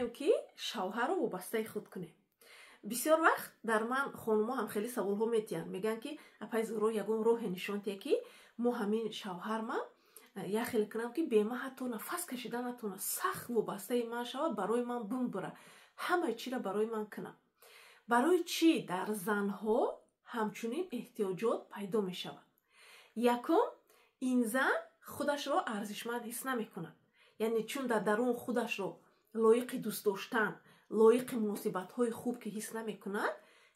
кунем, ки шавҳарро вобастаи худ кунем? Бисёр вақт дар ман хонумо ҳам хеле саволҳо метиҳанд, мегӯянд, ки апай Зуҳро, ягон роҳе нишон тия, ки мо ҳамин шавҳарма як хеле кунам, ки бема ҳатто нафас кашида натавона, сахт вобастаи ман шавад, барои ман бумбура, ҳамаи чиро барои ман кунам. Барои чӣ дар занҳо ҳамчунин эҳтиёҷот пайдо мешавад? Якум, ин зан худашро арзишманд ҳис намекунад, яъне чун дар дарун худашро лоиқи дӯст доштан, лоиқи муносибатҳои хуб ки ҳис намекунад,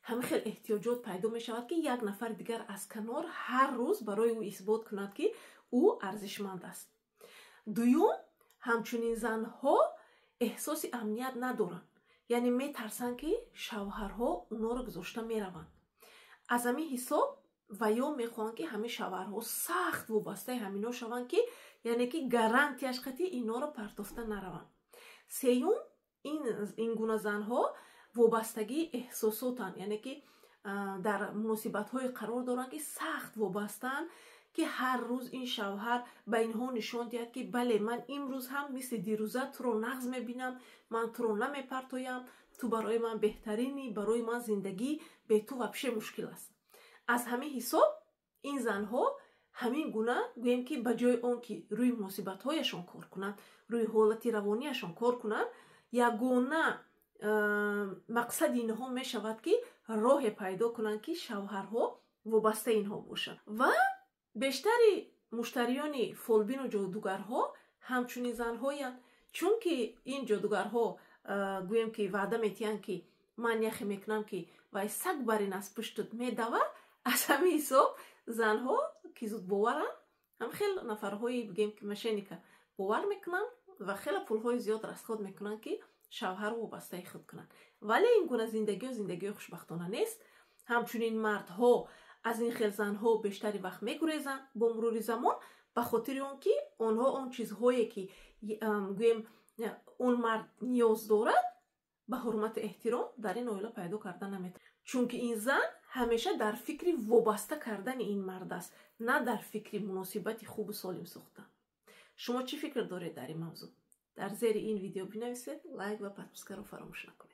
ҳамин хел эҳтиёҷот пайдо мешавад, ки як нафари дигар аз канор ҳар рӯз барои ӯ исбот кунад, ки ӯ арзишманд аст. Дуюм, ҳамчунин занҳо эҳсоси амният надоранд, яъне метарсанд, ки шавҳарҳо онҳоро гузошта мераванд. Аз ҳамин ҳисоб ва ё мехоҳанд, ки ҳамин шавҳарҳо сахт вобастаи ҳамино шаванд, ки яъне ки гарантияш қати инҳоро партофта нараванд. Сеюм, ин гуна занҳо вобастагии эҳсосотанд, яъне ки дар муносибатҳое қарор доранд, ки сахт вобастаанд, ки ҳар рӯз ин шавҳар ба инҳо нишон диҳад, ки бале, ман имрӯз ҳам мисли дирӯза туро нағз мебинам, ман туро намепартоям, ту барои ман беҳтаринӣ, барои ман зиндагӣ бе ту вообще мушкил аст. Аз ҳамин ҳисоб ин занҳо ҳамин гуна, гӯем ки, ба ҷои он ки рӯи муносибатҳояшон кор кунанд, рӯи ҳолати равонияшон кор кунанд, ягона мақсади инҳо мешавад, ки роҳе пайдо кунанд, ки шавҳарҳо вобастаи инҳо бошанд. Ва бештари муштариёни фолбину ҷодугарҳо ҳамчунин занҳоянд, чунки ин ҷодугарҳо, гӯем ки, ваъда метиҳанд, ки ман яхе мекунам, ки вай саг барин аз пуштут медавад. Аз ҳамин ҳисоб занҳо, ки зудбоваранд, ҳам хел нафарҳои, бигем ки, мошенника бовар мекунанд ва хеле пулҳои зиёд расход мекунанд, ки шавҳарро вобастаи худ кунанд. Вале ин гуна зиндагиҳо зиндагиҳои хушбахтона нест. Ҳамчунин мардҳо аз ин хел занҳо бештари вақт мегурезанд бо мурури замон, ба хотири он ки онҳо он чизҳое, ки, гӯем, он мард ниёз дорад ба ҳурмату эҳтиром, дар ин оила пайдо карда наметавонад, чунки ин зан ҳамеша дар фикри вобаста кардани ин мард аст, на дар фикри муносибати хубу солим сохтан. Шумо чӣ фикр доред дар ин мавзӯъ? Дар зери ин видео бинависед, лайк ва подпискаро фаромӯш накунед.